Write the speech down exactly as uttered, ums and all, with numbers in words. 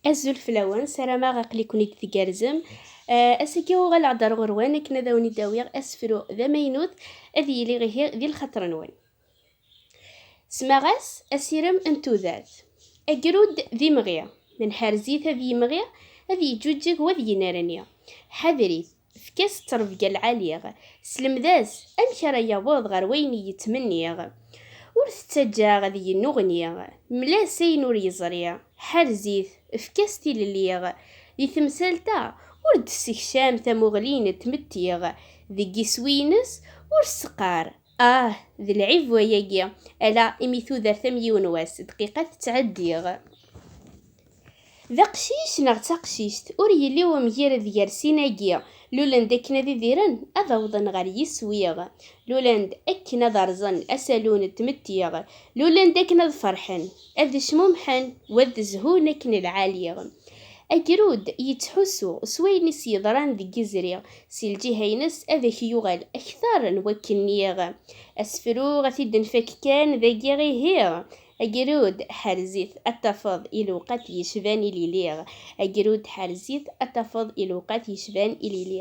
Azul fell-awen, sarameɣ aql-iken-id tgerrzem. Eh, ass-agi uɣaleɣ-d ar ɣur-wen akken ad awen-id-awiɣ asefru d amaynut, ad yili ihi di lxaṭer-nwen. Smaɣ-as asirem n tudert. Agrud d imɣi, menḥerz-it ad yimɣi, ad yeǧǧuǧǧeg u ad yennerni. Ḥader-it, efk-as ttrebga lɛali, slemd-as amek ara yaweḍ ɣer wayen i yettmenni. Ur t-ttaǧǧa ad yennuɣni, mel-as ayen ur yeẓri, ḥerz-it, efk-as tilelli. Di temsalt-a, ur d-ssekcam tamuɣli n tmetti, deg iswi-ines ur s-qqar, ah, d lɛib wayagi, ala imi tudert am yiwen wass, dqiqa tettɛeddi. D aqcic neɣ d taqcict, ur yelli umgired gar sin-agi, lulen-d akken ad idiren, ad awḍen ɣer yiswi, lulen-d akken ad rẓen asalu n tmetti, lulen-d akken ad ferḥen, ad cmumḥen, u ad zhun akken lɛali. Agrud yettḥussu s wayen i s-yeḍran deg yizri, si lǧiha-ines ad ak-yuɣal akter n wakken nniɣ. Asefru ad t-id-nfak kan dagi ihi. Agrud, ḥerz-it, ad tafeḍ i lewqat yecban ilili. Agrud, ḥerz-it, ad tafeḍ i lewqat yecban ilili.